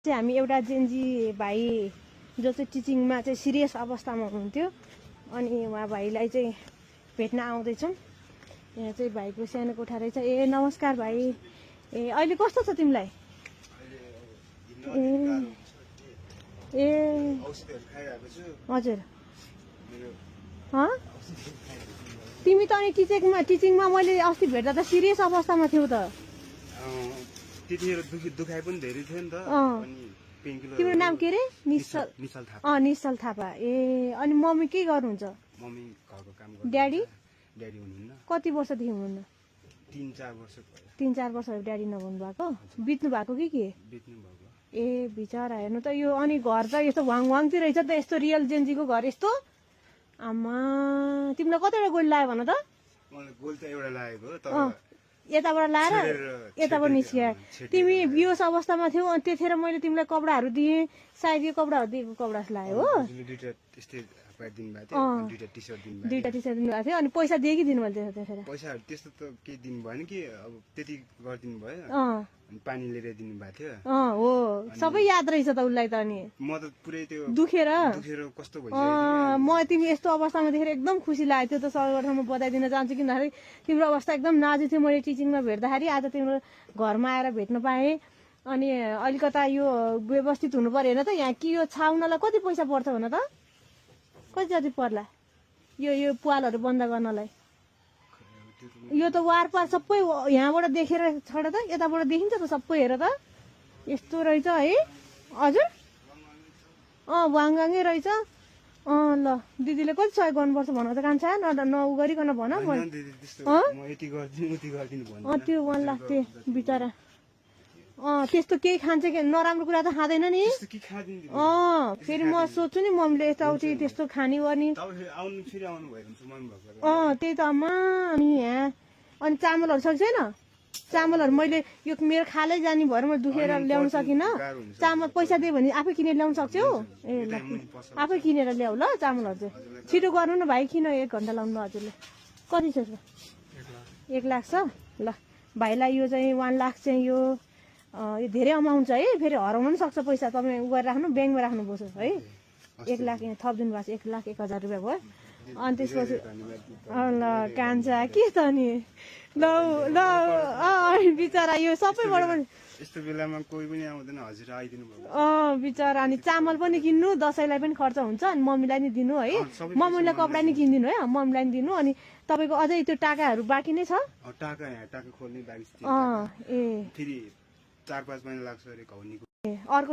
हामी एउटा जेन्जी भाइ जो चाहिँ टिचिङमा चाहिँ सिरियस अवस्थामा हुनुहुन्थ्यो अनि उहाँ भाइलाई चाहिँ भेट्न आउँदैछौँ। यहाँ चाहिँ भाइको सानो कोठा रहेछ। ए नमस्कार भाइ। ए अहिले कस्तो छ तिमीलाई? ए हजुर। तिमी त अनि टिचिङमा मैले अस्ति भेट्दा त सिरियस अवस्थामा थियौ त। दुखाइ पनि धेरै थियो नि त। तिम्रो नाम के रे? निश्चल थापा। निश्चल थापा। ए अनि मम्मी के गर्नुहुन्छ? मम्मी घरको काम गर्छ। ड्याडी हुनुहुन्न। कति वर्षदेखि हुनुहुन्न? 3-4 वर्ष भयो। 3-4 वर्ष ड्याडी नहुनु भएको? बित्नु भएको कि के? बित्नु भएको। ए बिचरा हेर्नु त यो। अनि घर त यस्तो वाङ वाङतिर रहेछ त, यस्तो रियल जेन्जीको घर यस्तो। आमा तिमीलाई कतिवटा गोली लाग्यो भन त? मलाई गोली त एउटा लागेको तर यताबाट लाएर यताबाट निस्किया। तिमी बिहोस अवस्थामा थियौ अनि त्यतिखेर मैले तिमीलाई कपडाहरू दिएँ, सायद यो कपडाहरू दिएको कपडा जस्तो लाग्यो हो। दुईटा टी सर्ट दिनुभएको थियो। अनि पैसा दिए कि दिनु मैले त्यतिखेर? पैसाहरू त्यस्तो त केही दिनु भएन कि, अब त्यति गरिदिनु भयो। अनि पानी लिएर दिनु भएको थियो। हो सबै याद रहेछ त उसलाई त। अनि म त पुरै त्यो दुखेर कस्तो भइसक्यो। म तिमी यस्तो अवस्थामा देखेर एकदम खुसी लागेको थियो त। सबैबाट म बधाई दिन चाहन्छु किनभने तिम्रो अवस्था एकदम नाजुक थियो। मैले टिचिङमा भेट्दाखेरि आज तिम्रो घरमा आएर भेट्न पाएँ। अनि अलिकता यो व्यवस्थित हुनु पर्यो होइन त। यहाँ कि यो छाउनलाई कति पैसा पर्छ भन त? कति जति पर्ला यो पालहरू बन्द गर्नलाई? यो त वारपार सबै यहाँबाट देखेर छोड त, यताबाट देखिन्छ त सबै। हेर त यस्तो रहेछ है। हजुर वाङगाङै रहेछ। ल दिदीले कति सहयोग गर्नुपर्छ भन त कान्छा? नउ गरिकन भन। त्यो 1 लाख त्यो बिचरा त्यस्तो केही खान्छ कि नराम्रो कुरा त खाँदैन नि। फेरि म सोध्छु नि मम्मीले यताउति त्यस्तो खाने गर्ने। त्यही त अम्मा। अनि यहाँ अनि चामलहरू सक्छ छैन? चामलहरू मैले यो मेरो खालै जाने भएर मैले दुखेर ल्याउन सकिनँ। चामल पैसा दियो भने आफै किनेर ल्याउन सक्छौ? ए ल आफै किनेर ल्याऊ ल चामलहरू चाहिँ। छिटो गर्नु न भाइ, किन 1 घन्टा लाउनु हजुरले? कति छ? 1 लाख छ। ल भाइलाई यो चाहिँ 1 लाख चाहिँ यो धेरै अमाउन्ट छ है। फेरि हराउनु पनि सक्छ पैसा। तपाईँ उ गरेर राख्नु, ब्याङ्कमा राख्नुपर्छ है। 1 लाख यहाँ थपिदिनु भएको छ। 1,01,000 रुपियाँ भयो। अनि त्यसपछि ल कान्छ के त नि। ल बिचरा यो सबैबाट यस्तो बेलामा कोही पनि आउँदैन, हजुर आइदिनु भयो। बिचरा। अनि चामल पनि किन्नु, दसैँलाई पनि खर्च हुन्छ। अनि मम्मीलाई नि दिनु है। मम्मीलाई कपडा नि किनिदिनु है। मम्मीलाई नि दिनु। अनि तपाईँको अझै त्यो टाकाहरू बाँकी नै छ? टाका खोल्ने बाँकी छ। ए फेरि 4-5 महिना लाग्छ अरे घाउनीको। अर्को